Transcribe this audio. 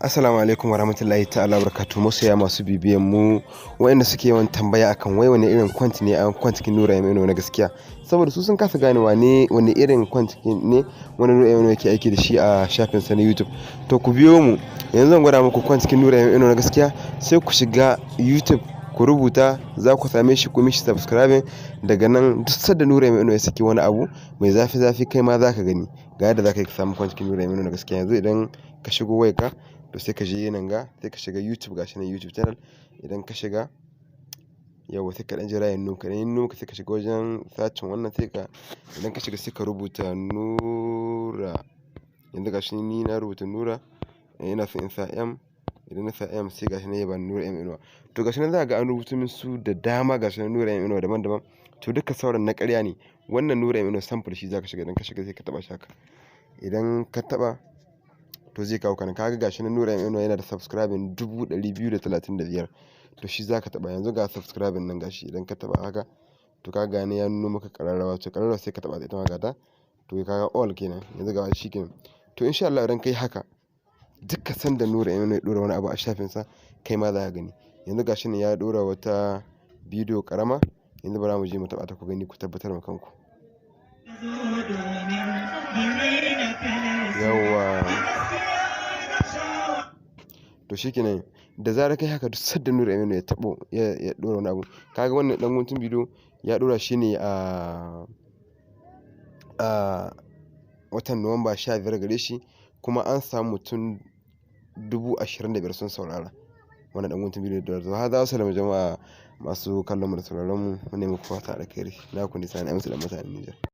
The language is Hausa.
Assalamu alaikum warahmatullahi ta'ala barakatuh. Masoya masu bibiyan mu waɗanda suke yawan tambaya akan wai wani irin account ne an account kin Nura M Inuwa na gaskiya, saboda su sun kasa gane wane wani irin account ne wani Nura M Inuwa yake aiki da shi a shafin sa na YouTube. To, ku biyo mu, yanzu zan gwada muku account kin Nura M Inuwa na gaskiya. Sai ku shiga YouTube, ku rubuta, za ku same shi, ku mishi subscribing. Daga nan duk sanda Nura M Inuwa ya saki wani abu mai zafi zafi, kai ma za ka gani. Ga yadda za ka yi ka samu account kin Nura M Inuwa na gaskiya. Yanzu idan ka shigo wayarka, to sai ka je nan ga, sai ka shiga YouTube. Gashi nan YouTube channel. Idan ka shiga, yauwa, sai ka dan jira ya nuno ka. Idan ya nuno ka, sai ka shiga wajen searching wannan. Sai ka, idan ka shiga, sai ka rubuta Nura. Yanzu gashi ni na rubuta Nura, ina son in sa M. Idan na sa M, sai gashi nan ya bani Nura M Inuwa. To, gashi nan za ga an rubuta min su da dama. Gashi nan Nura M Inuwa daban-daban. To, duka sauran na ƙarya ne. Wannan Nura M Inuwa sample, shi zaka shiga. Idan ka shiga, sai ka taba shi haka. Idan ka taba, to zai kawo ka. Kaga gashi nan Nura M Inuwa yana da subscribing 235,000. To, shi zaka taba. Yanzu ga subscribing nan, gashi. Idan ka taba haka, to ka gane ya nuno maka ƙararrawa. To, ƙararrawa sai ka taba ita ma, gata. To, kaga all kenan. Yanzu ga shi kenan. To, insha Allah idan kai haka, dukkan sanda Nura M Inuwa ya dora wani abu a shafin sa, kai ma za ka gani. Yanzu gashi nan ya dora wata bidiyo karama. Yanzu bara mu je mu taba ta, ku gani, ku tabbatar ma kanku. Yawwa, to shikenan. Da zarar kai haka, duk sadda Nura M Inuwa ya tabo ya dora wani abu, kaga wannan dan guntun bidiyo ya dora shi ne a watan Nuwamba 15 gare shi, kuma an samu mutum 25,000 sun saurara wannan dan guntun bidiyo da har za su salama. Jama'a masu kallon mu da sauraron mu, mu ne muku fata alkhairi. Na ku Sani Amsa da mutanen Nijar.